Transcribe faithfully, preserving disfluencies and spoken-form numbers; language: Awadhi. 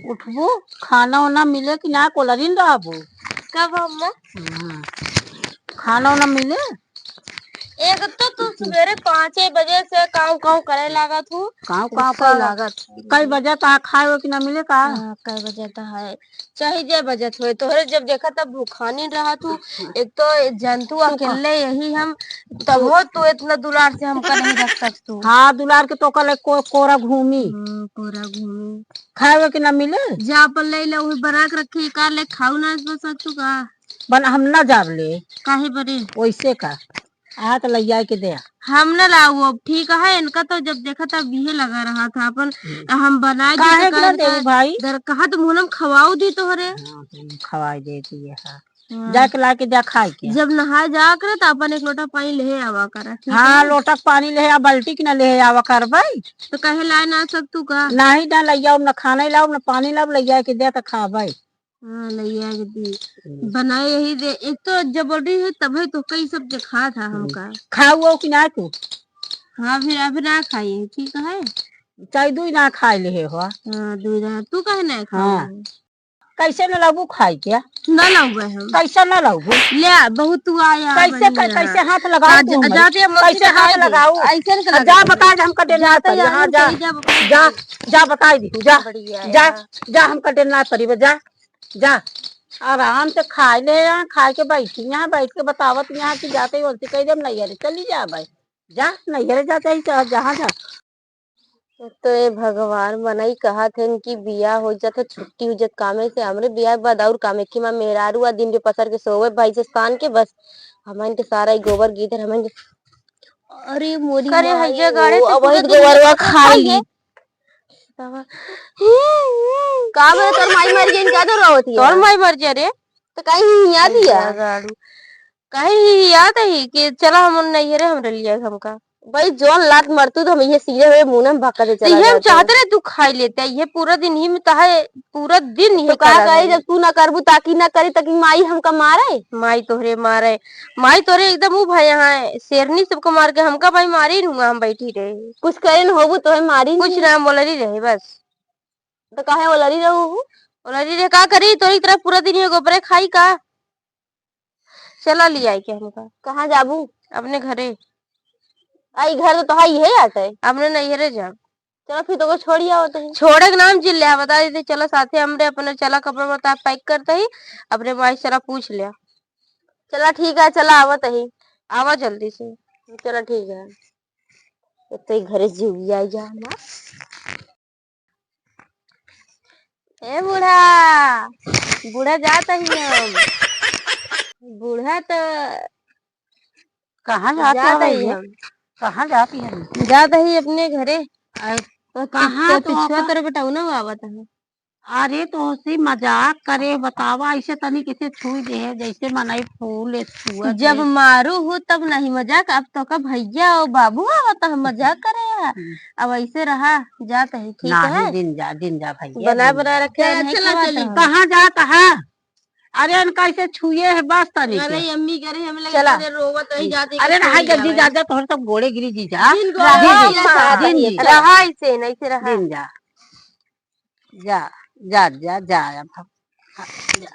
उठबू, खाना वाना मिले कि ना, कोलरिन रहबू? कब अम्मा? हाँ। खाना वाना मिले? एक तो तू सुबेरे पाँचे बजे से काऊ काऊ करे लागत हूँ। काऊ काऊ करे लागत। कई बजे तक खाए हो कि ना मिले का? हाँ, कई बजे तक है, चाहे जे बजत होए, तोहरे जब देखा तब भूखानी रहत हूँ। एक तो जंतु अकेले यही हम, तब हो तू इतना दुलार से हमका नहीं रख सकतू। हाँ, दुलार के तो कल को-, कोरा घूमी। हम्म, कोरा घूमी। खाए हो कि ना मिले? जा अपन ले ले, वही बना के रखी, का ले खाऊ ना बस तू का? बन, हम ना जाब ले। काहे बरे? वैसे का? आ तो लैया के दे। हम ना लाऊ अब, ठीक है, इनका तो जब देखा तब इहे लगा रहा था अपन, हम्म। हम बनाए काहे के ना देबू भाई? दर कहा तो मुहनम खवाऊ दी तोहरे। हाँ, तुम खवाई देती है, हाँ। हाँ। जाके लाके दे खाए के। जब नहाए जा करे तो अपन एक लोटा पानी ले आवा करा, ठीक हाँ, है? लोटा के पानी ले आ, बाल्टी के ना ले आवा करबै। तो कहे लाए ना सकतू का? नाही ना लैया, ना खाना लाओ, ना पानी लाओ, लैया के दे तो खाबै। हाँ, लैया के दी। हम्म। बनाए यही दे, एक तो जब बोल रही है तब है तो कई सब जे खात है हम्म। हमका। खाऊ हो कि ना तू? हाँ, फिर अभी ना खाई है, ठीक है? चाहे दुई ना खाए ले हो। हाँ, दुई ना, तू काहे ना खाऊ? हाँ। कैसे न लाबू खाए के? ना लाऊबे हम। कैसे ना लाबू? ले, बहुत तू आया कैसे, बढ़िया। कैसे हाथ लगाऊ आ, तू जा, हमरे? जाते हम कैसे हाथ लगाऊ? ऐसे नहीं आ, लगा। जा बता दे हमका डेढ़ लाख जाते पड़ी। हाँ, हम जा। कहीं जा बता जा, दे। जा बता दी, जा। बढ़िया जा, है। जा हमका डेढ़ लाख पड़ी, जा। जा, आराम से खाए ले, यहाँ खाए के बैठी, यहाँ बैठ के बतावत, यहाँ की जाते ही उल्टी कह दे, हम नैहरे चली जा भाई, जा नैहरे जा, चाहे जहाँ, जहाँ जा। तो ए भगवान, मनई कहत हन कि बियाह हो जात, छुट्टी हो जात कामे से, हमरे बियाह के बाद और कामे कि माँ मेहरारू आ दिन पे पसर के सोवे भाई से स्थान के, बस हमन के सारा ई गोबर गीदर हमन के, अरे मोरी करे माई, हैजा गाड़े ओ, ते अब पूरा वही दिन गोबरवा में खा ली। का बे, तोर माई मर गई, का तो रोवत है? तोर माई मर जा रे। तो काहे हिया दिया? गाड़ू। काहे हिया दही कि चला हम नैहरे हमरे लिए हमका। भाई, जौन लात मरतू तो हम ये सीधे हुए मुंह में भक्का दे तो चला ये हम जाते। चाहते रहे तू खाई लेते, ये पूरा दिन ही में तो है, पूरा दिन ही तो का करा करे, जाए। जब तू ना करबू, ताकि ना करी, ताकि माई हमका मारे। माई तोहरे मारे, माई तोहरे एकदम ऊ भाई यहाँ है, शेरनी सबको मार के हमका भाई मारी रहूंगा, हम बैठी रहे। कुछ करे न होबू तो है मारी कुछ नहीं। ना, हम बोलरी रहे बस। तो काहे ओलरी रहू हूँ? ओलरी रहे का करी? तोरी तरह पूरा दिन ये गोबरे खाई का? चला लियाई के हमका। कहाँ जाबू? अपने घरे। आई घर तो तोहार इहे आटे। अपने नैहरे जाब। चलो फिर तोको छोड़ी आवत ही। छोड़े के नाम जिन ले, बता देते, चलो साथे हमरे अपने चला कपड़ा बता पैक करते ही, अपने माई से चला पूछ लिया। चला ठीक है, चला आवत ही। आवा जल्दी से। चला ठीक है। तो घरे जीव आई जा हमार। ए बूढ़ा, बूढ़ा जात ही हम। बूढ़ा तो कहाँ जात जात ही ही हम? कहाँ जात ही हम? जात ही अपने घरे। अरे, तो कहाँ तो पिछुआ तोरे बेटौना आवत है। अरे तो उसी मजाक करे, बतावा ऐसे तनी कैसे छुई दे है, जैसे मनई फूल छुअत जब है। मारू हूँ तब नहीं मजाक, अब तो का भैया और बाबू आवत है, मजाक करे है। हम्म। अब ऐसे रहा, जात ही, ठीक नाही, है? दिन जा, दिन जा भैया, बना दिन बना जा। रखे हैं, चला, नहीं चला, खावा चली। तो। कहाँ जात है? अरे इनका ऐसे छुए है बस तनी अरे के। अम्मी करे, हमें लगे चला। अरे रोवत ही जाते अरे ना, हाय जल्दी जा, जा, तोहर सब गोड़े गिरी जी जा। दिन गोड़े जी, गिरी जा। दिन जी। रहा ऐसे, नहीं से रहा। दिन जा। जा, जा, जा, जा, अब हम, हाँ, जा।